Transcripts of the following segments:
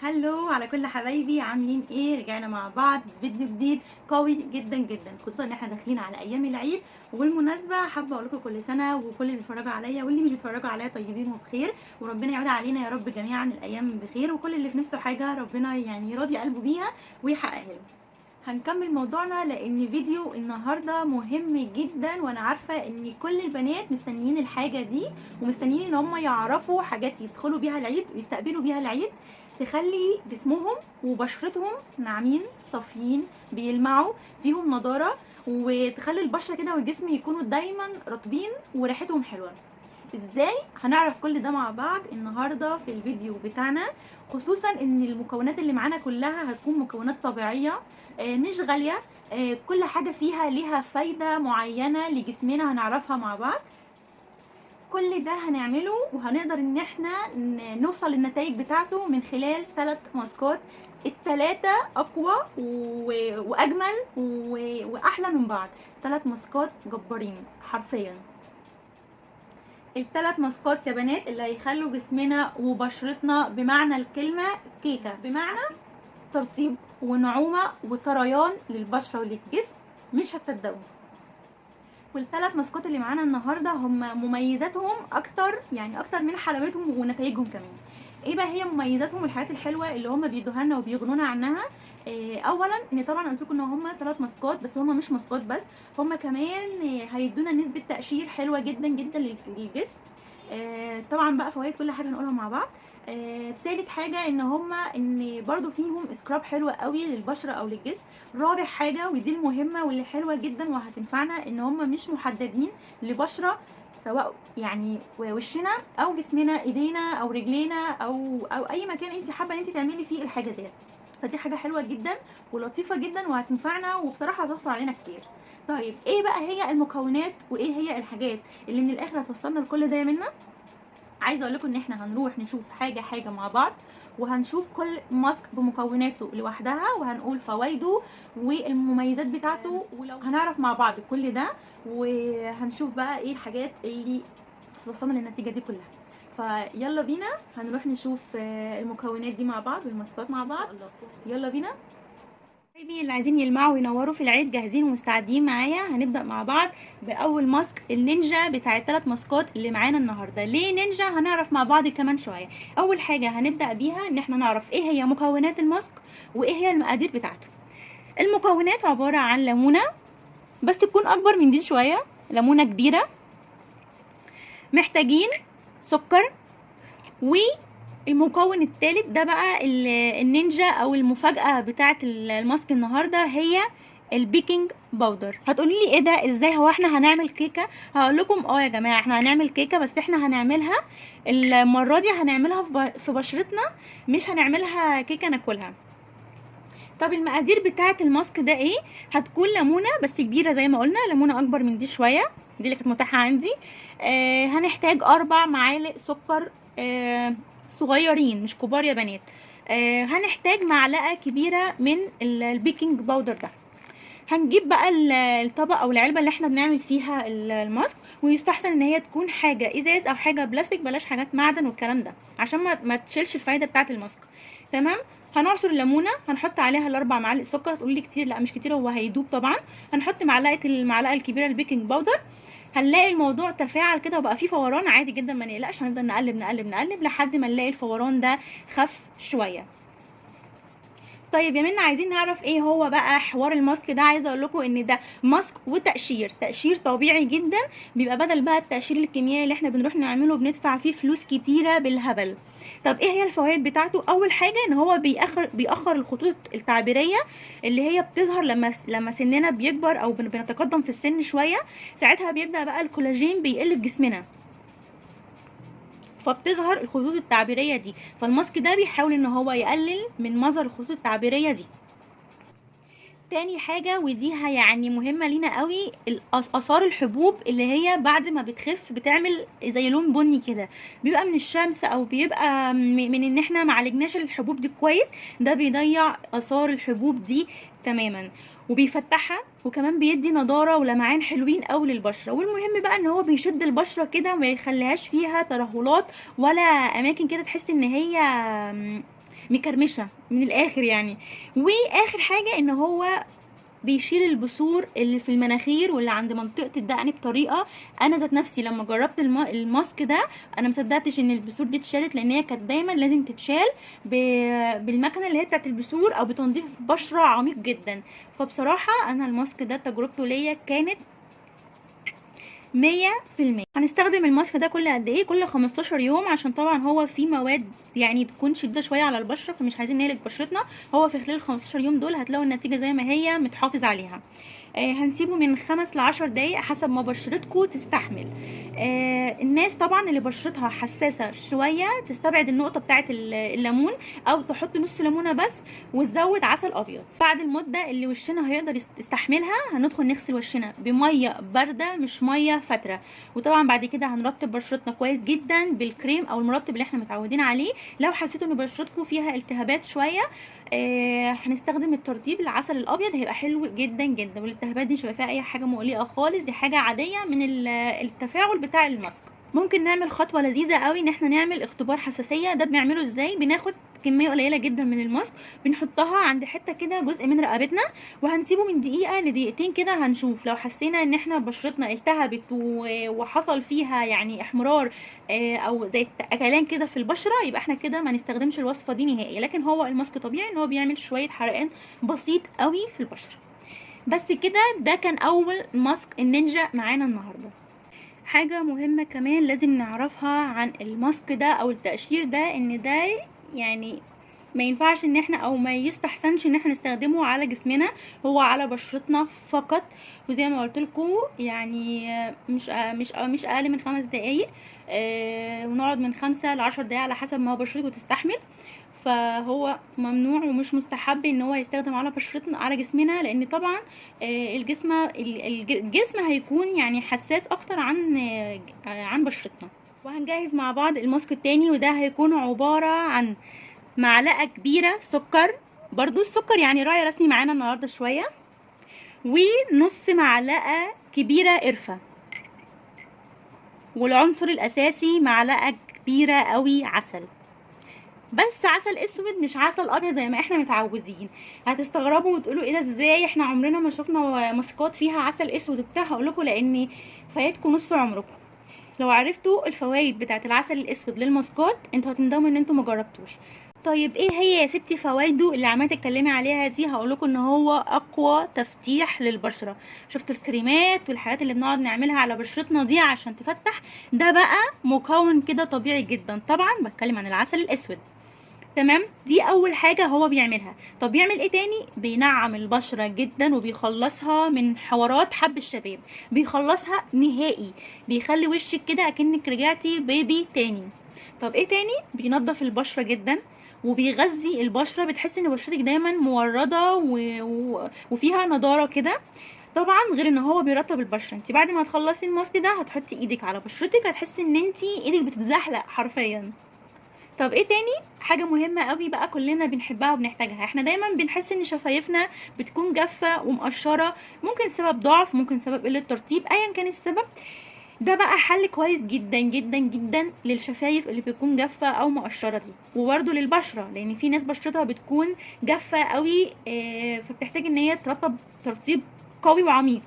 hello على كل حبايبي، عاملين ايه؟ رجعنا مع بعض فيديو جديد قوي جدا جدا، خصوصا ان احنا داخلين على ايام العيد. وبالمناسبة حابة اقول لكم كل سنة وكل اللي بيتفرجوا عليا واللي مش بيتفرجوا عليا طيبين وبخير، وربنا يعود علينا يا رب جميعا الايام بخير، وكل اللي في نفسه حاجة ربنا يعني يراضي قلبه بيها ويحققها له. هنكمل موضوعنا لان فيديو النهارده مهم جدا، وانا عارفه ان كل البنات مستنيين الحاجة دي ومستنيين ان هم يعرفوا حاجات يدخلوا بيها العيد ويستقبلوا بيها العيد، تخلي جسمهم وبشرتهم ناعمين صافيين بيلمعوا فيهم نضاره، وتخلي البشرة كده والجسم يكونوا دايما رطبين وريحتهم حلوة. ازاي هنعرف كل ده مع بعض النهارده في الفيديو بتاعنا، خصوصا ان المكونات اللي معانا كلها هتكون مكونات طبيعية مش غالية، كل حاجة فيها ليها فايده معينة لجسمنا هنعرفها مع بعض. كل ده هنعمله وهنقدر ان احنا نوصل للنتائج بتاعته من خلال 3 ماسكات، التلاتة اقوى واجمل واحلى من بعض. 3 ماسكات جبارين حرفيا. الثلاث ماسكات يا بنات اللي هيخلوا جسمنا وبشرتنا بمعنى الكلمة كيكة، بمعنى ترطيب ونعومه وطريان للبشره وللجسم، مش هتصدقوا. والثلاث ماسكات اللي معانا النهارده هم مميزاتهم اكتر، يعني اكتر من حلاوتهم ونتائجهم كمان. ايه بقى هي مميزاتهم والحاجات الحلوة اللي هم بيدوها لنا وبيغنونا عنها؟ اولا ان طبعا قلت لكم ان هم 3 ماسكات، بس هم مش ماسكات بس، هم كمان هيدونا نسبه تقشير حلوة جدا جدا للجسم. طبعا بقى فوائد كل حاجة هنقولها مع بعض. تالت حاجة ان هما ان برضو فيهم scrub حلوة قوي للبشره او للجسم. رابع حاجة ودي المهمة واللي حلوة جدا وهتنفعنا، ان هما مش محددين لبشره، سواء يعني وشنا او جسمنا، ايدينا او رجلينا او اي مكان انت حابة ان انت تعملي فيه الحاجة ديت. فدي حاجة حلوة جدا ولطيفة جدا وهتنفعنا، وبصراحة هتوفر علينا كتير. طيب ايه بقى هي المكونات وايه هي الحاجات اللي من الاخر هتوصلنا لكل ده يا منى؟ عايزه اقول لكم ان احنا هنروح نشوف حاجة حاجة مع بعض، وهنشوف كل ماسك بمكوناته لوحدها، وهنقول فوائده والمميزات بتاعته، ولو هنعرف مع بعض كل ده، وهنشوف بقى ايه الحاجات اللي وصلنا للنتيجة دي كلها. فيلا بينا هنروح نشوف المكونات دي مع بعض والماسكات مع بعض. يلا بينا. حبايبي اللي عايزين يلمعوا وينوروا في العيد جاهزين ومستعدين معايا؟ هنبدا مع بعض باول ماسك النينجا بتاع الثلاث ماسكات اللي معانا النهارده. ليه نينجا؟ هنعرف مع بعض كمان شوية. اول حاجة هنبدا بيها ان احنا نعرف ايه هي مكونات الماسك وايه هي المقادير بتاعته. المكونات عبارة عن ليمونه، بس تكون اكبر من دي شوية، ليمونه كبيرة. محتاجين سكر، والمكون الثالث ده بقى النينجا او المفاجأة بتاعة الماسك النهاردة، هي ال baking powder. هتقولي لي ايه ده؟ ازاي هو احنا هنعمل كيكة؟ هقول لكم اه يا جماعة احنا هنعمل كيكة، بس احنا هنعملها المرة دي هنعملها في بشرتنا، مش هنعملها كيكة ناكلها. طب المقادير بتاعة الماسك ده ايه؟ هتكون ليمونة بس كبيرة زي ما قلنا، ليمونة اكبر من دي شوية، دي اللي كانت متاحة عندي. هنحتاج 4 معالق سكر صغيرين مش كبار يا بنات. هنحتاج معلقة كبيرة من ال baking powder ده. هنجيب بقى الطبق او العلبة اللي احنا بنعمل فيها الماسك، ويستحسن ان هي تكون حاجة ازاز او حاجة بلاستيك، بلاش حاجات معدن والكلام ده عشان ما تشيلش الفايدة بتاعة الماسك. تمام. هنعصر الليمونه، هنحط عليها ال4 معالق سكر. هتقولي لي كتير؟ لا مش كتير، هو هيدوب طبعا. هنحط المعلقة الكبيرة ال baking powder. هنلاقي الموضوع تفاعل كده وبقى فيه فوران عادي جدا، ما نقلقش. هنفضل نقلب نقلب نقلب لحد ما نلاقي الفوران ده خف شوية. طيب يا منى عايزين نعرف ايه هو بقى حوار الماسك ده؟ عايزه اقول لكم ان ده ماسك وتقشير، تقشير طبيعي جدا، بيبقى بدل بقى التقشير الكيميائي اللي احنا بنروح نعمله بندفع فيه فلوس كتيرة بالهبل. طب ايه هي الفوائد بتاعته؟ اول حاجة ان هو بيأخر الخطوط التعبيريه اللي هي بتظهر لما سننا بيكبر او بنتقدم في السن شوية، ساعتها بيبدأ بقى الكولاجين بيقل في جسمنا، فبتظهر الخطوط التعبيريه دي. فالماسك ده بيحاول ان هو يقلل من مظهر الخطوط التعبيريه دي. تاني حاجة ودي يعني مهمة لينا قوي، اثار الحبوب اللي هي بعد ما بتخف بتعمل زي لون بني كده، بيبقى من الشمس او بيبقى من ان احنا ما عالجناش الحبوب دي كويس، ده بيضيع اثار الحبوب دي تماما وبيفتحها، وكمان بيدي نضاره ولمعان حلوين قوي للبشره. والمهم بقى ان هو بيشد البشرة كده وما يخليهاش فيها ترهلات ولا اماكن كده تحس ان هي مكرمشه من الاخر يعني. واخر حاجة ان هو بيشيل البثور اللي في المناخير واللي عند منطقة الدقن بطريقة، انا ذات نفسي لما جربت الماسك ده انا مصدقتش ان البثور دي اتشالت، لان هي كانت دايما لازم تتشال بالمكنه اللي هي بتاعت البثور او بتنظيف بشره عميق جدا. فبصراحة انا الماسك ده تجربته ليا كانت 100%. هنستخدم الماسك ده كل قد ايه؟ كل 15 يوم، عشان طبعا هو فيه مواد يعني تكون شديدة شوية على البشرة، فمش عايزين نهلك بشرتنا. هو في خلال 15 يوم دول هتلاقوا النتيجة زي ما هي متحافظ عليها. هنسيبه من 5 ل10 دقايق حسب ما بشرتكم تستحمل. الناس طبعا اللي بشرتها حساسة شوية تستبعد النقطة بتاعه الليمون، او تحط نص ليمونه بس وتزود عسل ابيض. بعد المدة اللي وشنا هيقدر يستحملها هندخل نغسل وشنا بميه باردة مش مية فاتره، وطبعا بعد كده هنرطب بشرتنا كويس جدا بالكريم او المرطب اللي احنا متعودين عليه. لو حسيتوا ان بشرتكم فيها التهابات شوية هنستخدم الترطيب العسل الابيض، هيبقى حلو جدا جدا، والالتهابات دي مش هيبقى فيها اي حاجة مقلقة خالص، دي حاجة عادية من التفاعل بتاع الماسك. ممكن نعمل خطوة لذيذة قوي ان احنا نعمل اختبار حساسية. ده بنعمله ازاي؟ بناخد كمية قليله جدا من الماسك بنحطها عند حتة كده جزء من رقبتنا، وهنسيبه من دقيقة لدقيقتين كده، هنشوف لو حسينا ان احنا بشرتنا التهبت وحصل فيها يعني احمرار او زي اكلان كده في البشرة، يبقى احنا كده ما نستخدمش الوصفة دي نهائي. لكن هو الماسك طبيعي ان هو بيعمل شوية حرقان بسيط قوي في البشرة. بس كده، ده كان اول ماسك النينجا معانا النهارده. حاجة مهمة كمان لازم نعرفها عن الماسك ده او التقشير ده، ان ده يعني ما ينفعش ان احنا او ما يستحسنش ان احنا نستخدمه على جسمنا، هو على بشرتنا فقط. وزي ما قلت لكم يعني مش مش مش اقل من 5 دقايق، ونقعد من 5 ل10 دقايق على حسب ما بشرتكم تستحمل. فهو ممنوع ومش مستحب ان هو يستخدم على بشرتنا على جسمنا، لان طبعا الجسم هيكون يعني حساس اكتر عن بشرتنا. وهنجهز مع بعض الماسك التاني، وده هيكون عبارة عن معلقة كبيرة سكر، برضو السكر يعني راعي رسمي معانا النهاردة شوية، ونص معلقة كبيرة قرفة، والعنصر الاساسي معلقة كبيرة قوي عسل، بس عسل اسود مش عسل ابيض زي ما احنا متعودين. هتستغربوا وتقولوا ايه ده، ازاي احنا عمرنا ما شفنا ماسكات فيها عسل اسود وبتاع؟ هقولكوا لان فايتكم نص عمركم. لو عرفتوا الفوائد بتاعت العسل الاسود للماسكات انتوا هتندموا ان انتوا ما جربتوش. طيب ايه هي يا ستي فوائده اللي عماله تتكلمي عليها دي؟ هقولكم ان هو اقوى تفتيح للبشره. شفتوا الكريمات والحاجات اللي بنقعد نعملها على بشرتنا دي عشان تفتح؟ ده بقى مكون كده طبيعي جدا. طبعا بتكلم عن العسل الاسود، تمام؟ دي اول حاجة هو بيعملها. طب بيعمل ايه تاني؟ بينعم البشرة جدا وبيخلصها من حوارات حب الشباب، بيخلصها نهائي، بيخلي وشك كده اكنك رجعتي بيبي تاني. طب ايه تاني؟ بينظف البشرة جدا وبيغذي البشرة، بتحسي ان بشرتك دايما مورده وفيها نضاره كده. طبعا غير ان هو بيرطب البشرة. انت بعد ما تخلصي الماسك ده هتحطي ايدك على بشرتك هتحسي ان انت ايدك بتتزحلق حرفيا. طب ايه تاني؟ حاجة مهمة قوي بقى كلنا بنحبها وبنحتاجها، احنا دايما بنحس ان شفايفنا بتكون جافة ومقشره، ممكن سبب ضعف، ممكن سبب قلة ترطيب، ايا كان السبب. ده بقى حل كويس جدا جدا جدا للشفايف اللي بتكون جافة او مقشره دي، وبرده للبشره، لان في ناس بشرتها بتكون جافة قوي، فبتحتاج ان هي ترطب ترطيب قوي وعميق.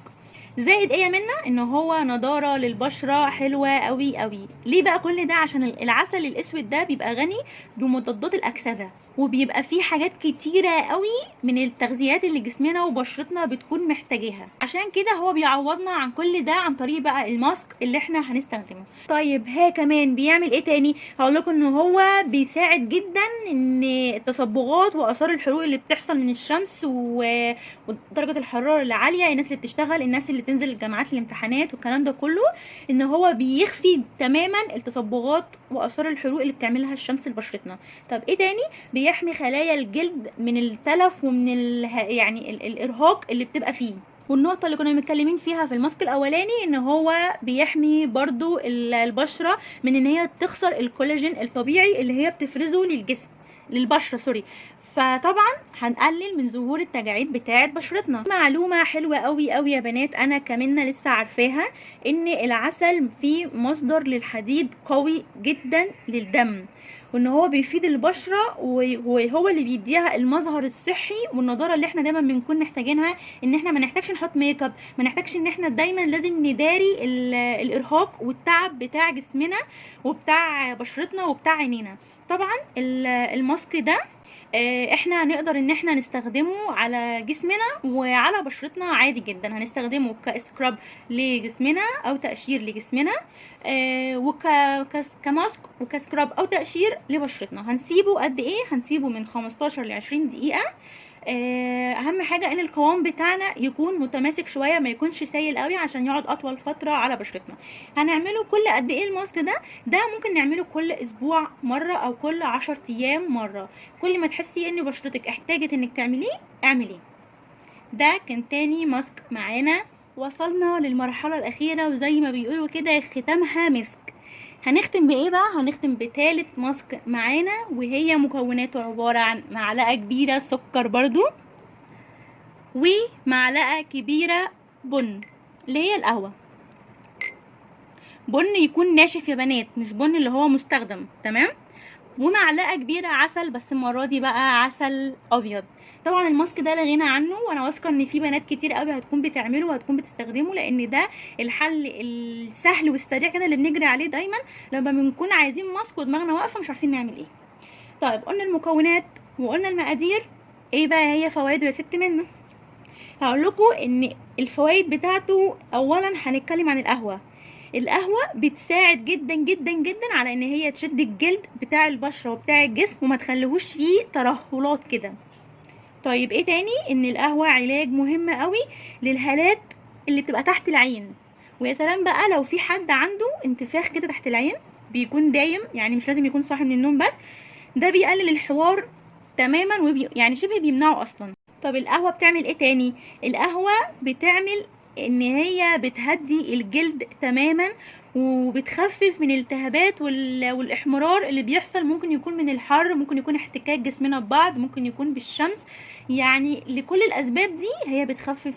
زائد ايه منا ان هو نضاره للبشره حلوة قوي قوي. ليه بقى كل ده؟ عشان العسل الاسود ده بيبقى غني بمضادات الاكسدة، وبيبقى فيه حاجات كتيرة قوي من التغذيات اللي جسمنا وبشرتنا بتكون محتاجاها. عشان كده هو بيعوضنا عن كل ده عن طريق بقى الماسك اللي احنا هنستخدمه. طيب ها كمان بيعمل ايه تاني؟ هقول لكم ان هو بيساعد جدا ان التصبغات واثار الحروق اللي بتحصل من الشمس ودرجة الحرارة العالية، الناس اللي بتشتغل، الناس اللي بتنزل الجامعات الامتحانات والكلام ده كله، ان هو بيخفي تماما التصبغات واثار الحروق اللي بتعملها الشمس لبشرتنا. طب ايه تاني؟ بيحمي خلايا الجلد من التلف ومن يعني الارهاق اللي بتبقى فيه. والنقطة اللي كنا متكلمين فيها في الماسك الاولاني ان هو بيحمي برضو البشرة من ان هي تخسر الكولاجين الطبيعي اللي هي بتفرزه للجسم، للبشره sorry. فطبعا هنقلل من ظهور التجاعيد بتاعه بشرتنا. معلومة حلوة قوي قوي يا بنات انا كمان لسه عارفاها، ان العسل فيه مصدر للحديد قوي جدا للدم، وان هو بيفيد البشرة وهو اللي بيديها المظهر الصحي والنضاره اللي احنا دايما بنكون محتاجينها، ان احنا ما نحتاجش نحط make up، ما نحتاجش ان احنا دايما لازم نداري الارهاق والتعب بتاع جسمنا وبتاع بشرتنا وبتاع عينينا. طبعا الماسك ده احنا هنقدر ان احنا نستخدمه على جسمنا وعلى بشرتنا عادي جدا. هنستخدمه ك scrub لجسمنا او تقشير لجسمنا، وكماسك وك scrub او تقشير لبشرتنا. هنسيبه قد ايه؟ هنسيبه من 15 ل 20 دقيقة. اهم حاجة ان القوام بتاعنا يكون متماسك شوية، ما يكونش سايل قوي عشان يقعد اطول فترة على بشرتنا. هنعمله كل قد ايه الماسك ده؟ ده ممكن نعمله كل اسبوع مرة او كل 10 ايام مرة. كل ما تحسي ان بشرتك احتاجت انك تعمليه اعمليه. ده كان تاني ماسك معانا. وصلنا للمرحلة الاخيرة، وزي ما بيقولوا كده ختامها مسك. هنختم بايه بقى؟ هنختم بتالت ماسك معانا، وهي مكوناته عبارة عن معلقة كبيرة سكر برضو، ومعلقة كبيرة بن اللي هي القهوة. بن يكون ناشف يا بنات، مش بن اللي هو مستخدم، تمام؟ ومعلقة كبيرة عسل، بس المرة دي بقى عسل ابيض. طبعا الماسك ده لا غنى عنه، وانا واثقة ان في بنات كتير قوي هتكون بتعمله وهتكون بتستخدمه، لان ده الحل السهل والسريع كده اللي بنجري عليه دايما لما بنكون عايزين ماسك ودماغنا واقفة مش عارفين نعمل ايه. طيب قلنا المكونات وقلنا المقادير، ايه بقى هي فوائده يا ست منى؟ هقول لكم ان الفوائد بتاعته اولا هنتكلم عن القهوة. القهوة بتساعد جدا جدا جدا على ان هي تشد الجلد بتاع البشرة وبتاع الجسم وما تخليهوش فيه ترهلات كده. طيب ايه تاني؟ ان القهوة علاج مهم قوي للهالات اللي بتبقى تحت العين، ويا سلام بقى لو في حد عنده انتفاخ كده تحت العين بيكون دايم، يعني مش لازم يكون صاحي من النوم بس، ده بيقلل الحوار تماما يعني شبه بيمنعه اصلا. طب القهوة بتعمل ايه تاني؟ القهوة بتعمل ان هي بتهدي الجلد تماما، وبتخفف من الالتهابات والاحمرار اللي بيحصل، ممكن يكون من الحر، ممكن يكون احتكاك جسمنا ببعض، ممكن يكون بالشمس. يعني لكل الاسباب دي هي بتخفف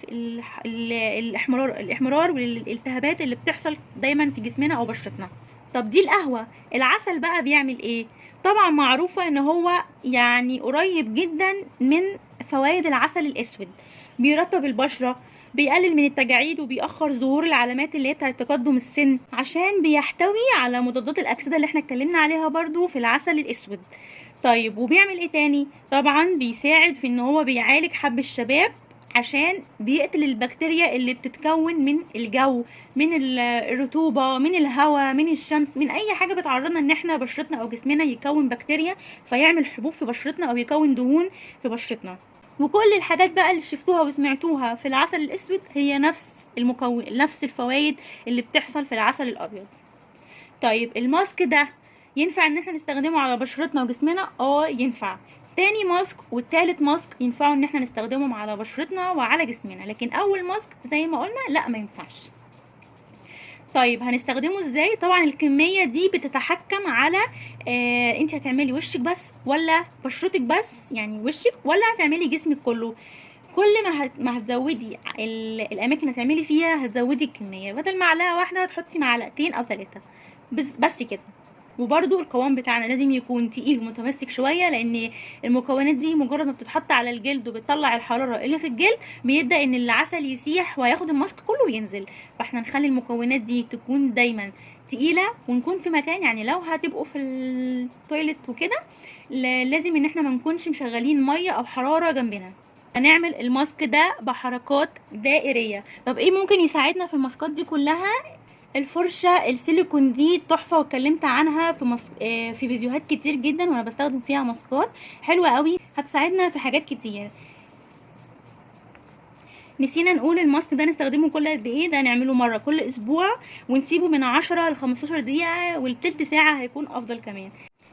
الاحمرار والالتهابات اللي بتحصل دايما في جسمنا او بشرتنا. طب دي القهوة. العسل بقى بيعمل ايه؟ طبعا معروفة ان هو يعني قريب جدا من فوائد العسل الاسود، بيرطب البشرة، بيقلل من التجاعيد، وبيأخر ظهور العلامات اللي هي بتاعت تقدم السن، عشان بيحتوي على مضادات الأكسدة اللي احنا اتكلمنا عليها برضو في العسل الأسود. طيب وبيعمل ايه تاني؟ طبعا بيساعد في ان هو بيعالج حب الشباب، عشان بيقتل البكتيريا اللي بتتكون من الجو، من الرطوبة، من الهواء، من الشمس، من اي حاجة بتعرضنا ان احنا بشرتنا او جسمنا يكون بكتيريا فيعمل حبوب في بشرتنا او يكون دهون في بشرتنا. وكل الحاجات بقى اللي شفتوها وسمعتوها في العسل الاسود هي نفس المكون، نفس الفوائد اللي بتحصل في العسل الابيض. طيب الماسك ده ينفع ان احنا نستخدمه على بشرتنا وجسمنا؟ ينفع. تاني ماسك والتالت ماسك ينفعوا ان احنا نستخدمهم على بشرتنا وعلى جسمنا، لكن اول ماسك زي ما قلنا لا ما ينفعش. طيب هنستخدمه ازاي؟ طبعا الكمية دي بتتحكم على انت هتعملي وشك بس ولا بشرتك بس، يعني وشك ولا هتعملي جسمك كله. كل ما هتزودي الاماكن اللي هتعملي فيها هتزودي الكمية، بدل معلقه واحدة هتحطي معلقتين او 3 بس كده. وبرده القوام بتاعنا لازم يكون تقيل ومتمسك شوية، لان المكونات دي مجرد ما بتتحط على الجلد وبتطلع الحرارة اللي في الجلد بيبدا ان العسل يسيح وهياخد الماسك كله وينزل. فاحنا نخلي المكونات دي تكون دايما تقيلة، ونكون في مكان، يعني لو هتبقوا في ال toilet وكده لازم ان احنا ما نكونش مشغلين مية او حرارة جنبنا. هنعمل الماسك ده بحركات دائريه. طب ايه ممكن يساعدنا في الماسكات دي كلها؟ الفرشة السيليكون دي تحفة، واتكلمت عنها في فيديوهات كتير جدا وانا بستخدم فيها ماسكات حلوة قوي، هتساعدنا في حاجات كتير. نسينا نقول الماسك ده نستخدمه كل قد ايه؟ ده نعمله مرة كل اسبوع، ونسيبه من 10 ل 15 دقيقة، والتلت ساعة هيكون افضل كمان.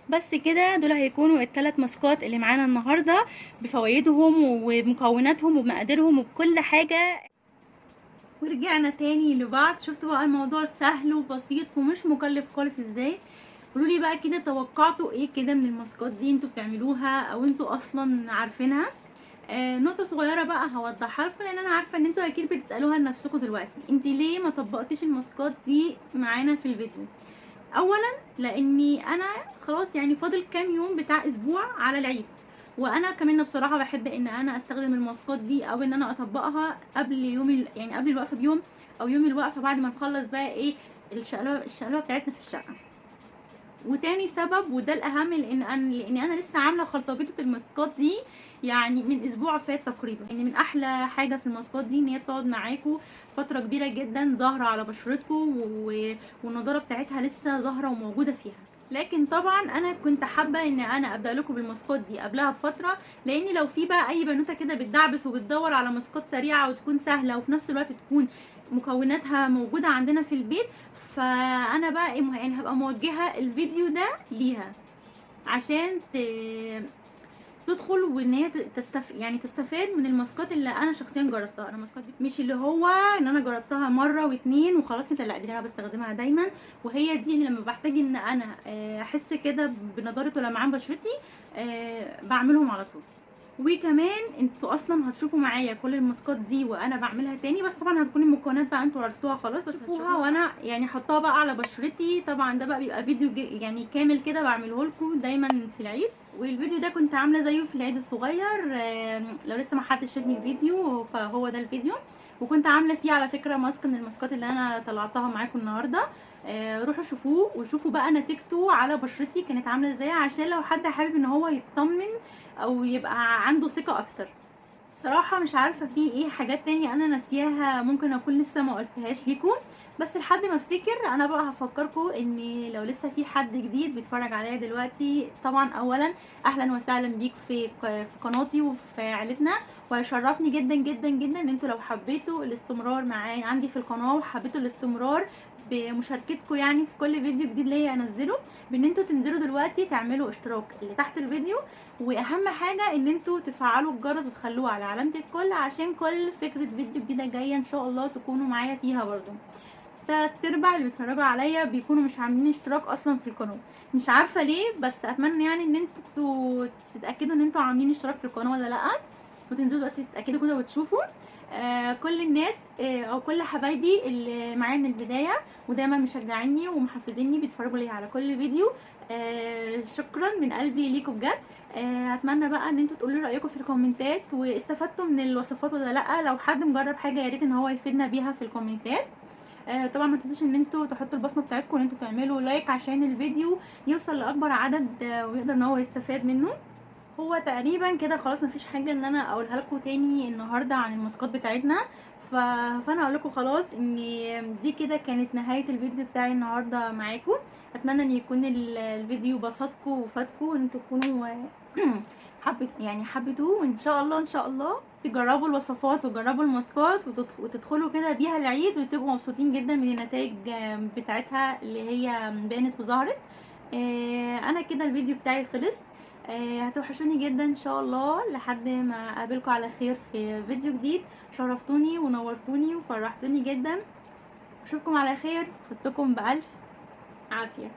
بس كده دول هيكونوا الثلاث ماسكات اللي معانا النهارده بفوائدهم وبمكوناتهم وبمقاديرهم وبكل حاجة. ورجعنا تاني لبعض. شفتوا بقى الموضوع سهل وبسيط ومش مكلف خالص ازاي؟ قولوا لي بقى كده توقعتوا ايه كده من الماسكات دي، انتوا بتعملوها او انتوا اصلا عارفينها؟ نقطة صغيرة بقى هوضحها لكم، لان انا عارفه ان انتوا اكيد بتسالوها لنفسكم دلوقتي، انتي ليه ما طبقتيش الماسكات دي معانا في الفيديو؟ اولا لاني انا خلاص يعني فاضل كام يوم بتاع اسبوع على العيد، وانا كمان بصراحة بحب ان انا استخدم الماسكات دي او ان انا اطبقها قبل يوم، يعني قبل الوقفة بيوم او يوم الوقفة بعد ما نخلص بقى ايه الشقلبه بتاعتنا في الشقة. وتاني سبب وده الاهم، لان انا لسه عامله خلطبيطه الماسكات دي يعني من اسبوع فات تقريبا. يعني من احلى حاجة في الماسكات دي ان هي بتقعد معاكم فترة كبيرة جدا ظاهره على بشرتكم، والنضاره بتاعتها لسه ظاهره وموجودة فيها. لكن طبعا انا كنت حابة ان انا ابدا لكم بالماسكات دي قبلها بفترة، لان لو في بقى اي بنوته كده بتدعبس وبتدور على ماسكات سريعة وتكون سهلة وفي نفس الوقت تكون مكوناتها موجودة عندنا في البيت، فانا بقى يعني هبقى موجهة الفيديو ده ليها عشان تدخل وان هي يعني تستفاد من الماسكات اللي انا شخصيا جربتها. انا الماسكات دي مش اللي هو ان انا جربتها مرة واتنين وخلاص كده، لا دي انا بستخدمها دايما، وهي دي اللي لما بحتاج ان انا احس كده بنضاره ولمعان بشرتي بعملهم على طول. وكمان انتوا اصلا هتشوفوا معايا كل الماسكات دي وانا بعملها تاني، بس طبعا هتكون المكونات بقى انتوا عرفتوها خلاص، بس هتشوفوها وانا يعني حطاها بقى على بشرتي. طبعا ده بقى بيبقى فيديو يعني كامل كده بعمله لكم دايما في العيد، والفيديو ده كنت عامله زيه في العيد الصغير. لو لسه ما حدش شافني الفيديو فهو ده الفيديو، وكنت عامله فيه على فكرة ماسك من الماسكات اللي انا طلعتها معاكم النهارده. روحوا شوفوه وشوفوا بقى نتيجته على بشرتي كانت عامله ازاي، عشان لو حد حابب ان هو يطمن او يبقى عنده ثقة اكتر. بصراحة مش عارفه في ايه حاجات تانية انا ناسياها ممكن اكون لسه ما قلتهاش ليكم، بس لحد ما افتكر انا بقى هفكركم ان لو لسه في حد جديد بيتفرج عليا دلوقتي، طبعا اولا اهلا وسهلا بيك في قناتي وفي عيلتنا، وهيشرفني جدا جدا جدا ان انتوا لو حبيتوا الاستمرار معايا عندي في القناة وحبيتوا الاستمرار بمشاركتكم يعني في كل فيديو جديد ليا انزله، بان انتوا تنزلوا دلوقتي تعملوا اشتراك اللي تحت الفيديو، واهم حاجة ان انتوا تفعلوا الجرس وتخلوه على علامة الكل عشان كل فكرة فيديو جديدة جاية ان شاء الله تكونوا معايا فيها. برضو 3/4 اللي بيتفرجوا عليا بيكونوا مش عاملين اشتراك اصلا في القناة، مش عارفه ليه، بس اتمنى يعني ان انتوا تتاكدوا ان انتوا عاملين اشتراك في القناة ولا لا، وتنزلوا دلوقتي تتاكدوا كده وتشوفوا. كل الناس او كل حبايبي اللي معايا من البداية ودايما مشجعيني ومحفزيني بيتفرجوا لي على كل فيديو، شكرا من قلبي ليكم بجد. اتمنى بقى ان انتوا تقولوا رايكم في الكومنتات واستفدتوا من الوصفات ولا لا، لو حد مجرب حاجة يا ريت ان هو يفيدنا بيها في الكومنتات. طبعا ما تنسوش ان انتوا تحطوا البصمة بتاعتكم وان انتوا تعملوا like عشان الفيديو يوصل لاكبر عدد ويقدر ان هو يستفاد منه. هو تقريبا كده خلاص مفيش حاجة ان انا اقولها لكم تاني النهارده عن الماسكات بتاعتنا، فانا اقول لكم خلاص ان دي كده كانت نهاية الفيديو بتاعي النهارده معاكم. اتمنى ان يكون الفيديو بسطكم وفادكم وان انتوا تكونوا حبيتوه، وان شاء الله ان شاء الله تجربوا الوصفات وتجربوا الماسكات وتدخلوا كده بيها العيد وتبقوا مبسوطين جدا من النتائج بتاعتها اللي هي بانت وظهرت. انا كده الفيديو بتاعي خلص. هتوحشوني جدا ان شاء الله لحد ما اقابلكم على خير في فيديو جديد. شرفتوني ونورتوني وفرحتوني جدا، اشوفكم على خير، فتكم بألف عافية.